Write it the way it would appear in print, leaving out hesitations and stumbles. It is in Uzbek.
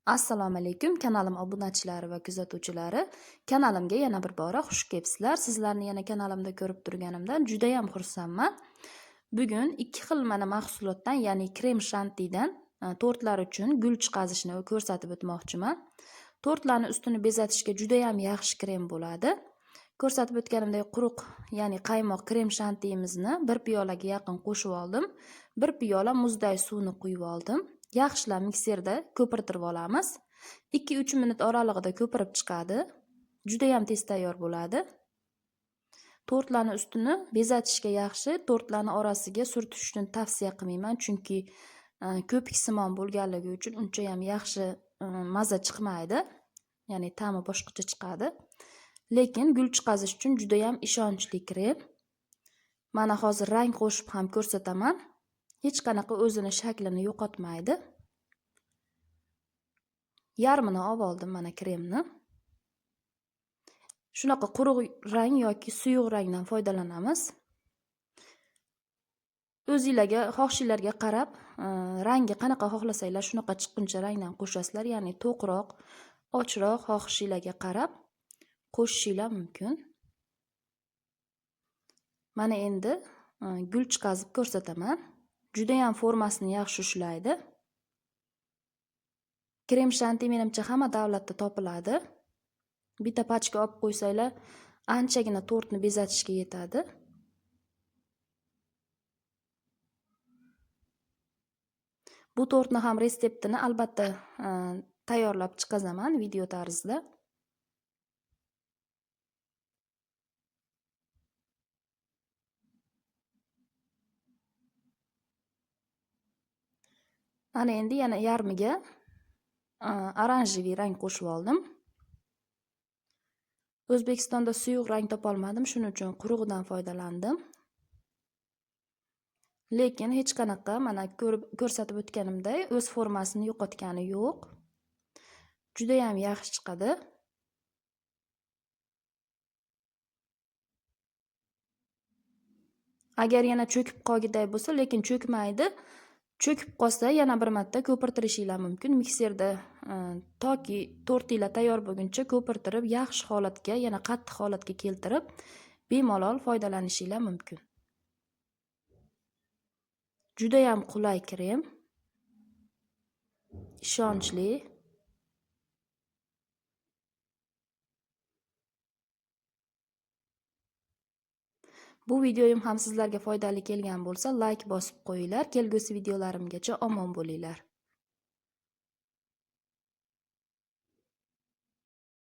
Assalomu alaykum kanalim obunachilari va kuzatuvchilari. Kanalimga yana bir bora xush kelibsizlar. Sizlarni yana kanalimda ko'rib turganimdan juda ham xursandman. Bugun ikki xil mana mahsulotdan, ya'ni krem shantidan tortlar uchun gul chiqazishni ko'rsatib o'tmoqchiman. Tortlarni ustini bezatishga juda ham yaxshi krem bo'ladi. Ko'rsatib o'tganimdek quruq, ya'ni qaymoq krem shantiyimizni bir piyolaga yaqin qo'shib oldim. Bir piyola muzday suvni quyib oldim. Yaxshilab mikserda ko'pirtirib olamiz. 2-3 minut oralig'ida ko'pirib chiqadi. Juda ham tez tayyor bo'ladi. Tortlarni ustini bezatishga yaxshi, tortlarni orasiga surtish uchun tavsiya qilmayman, chunki ko'piksimon bo'lganligi uchun uncha ham yaxshi maza chiqmaydi. Ya'ni ta'mi boshqacha chiqadi. Lekin gul chiqazish uchun juda ham ishonchli krem. Mana hozir rang qo'shib ham ko'rsataman. Hech qanaqa o'zini shaklini yo'qotmaydi. Yarmini olib oldim mana kremni. Shunaqa quruq rang yoki suyuq rangdan foydalanamiz. O'zingizlarga, xohishinglarga qarab, rangi qanaqa xohlasanglar shunaqa chiqquncha rangdan qo'shasizlar, ya'ni to'qroq, ochroq xohishinglarga qarab qo'shishinglar mumkin. Mana endi gul chiqazib ko'rsataman. Juda ham formasini yaxshi ushlaydi. Krem shanti menimcha hamma davlatda topiladi. Bitta pachka olib qo'ysanglar, anchagina tortni bezatishga yetadi. Bu tortni ham retseptini albatta tayyorlab chiqazaman video tarzida. Mana endi yana yarmiga oranjeviy rang qo'shib oldim. O'zbekistonda suyuq rang topolmadim, shuning uchun qurug'idan foydalandim. Lekin hech qanaqa mana ko'rsatib o'tganimdek o'z formasini yo'qotgani yo'q. Juda ham yaxshi chiqadi. Agar yana cho'kib qolgiday bo'lsa, lekin cho'kmaydi. Cho'kib qolsa yana bir marta ko'pirtirishinglar mumkin. Mikserda toki tortinglar tayyor bo'lguncha ko'pirtirib, yaxshi holatga, yana qattiq holatga keltirib, bemalol foydalanishinglar mumkin. Juda ham qulay krem. Ishonchli. Bu videoyim ham sizlarga foydali kelgan bo'lsa, like bosib qo'yinglar. Kelgusi videolarimgacha omon bo'linglar.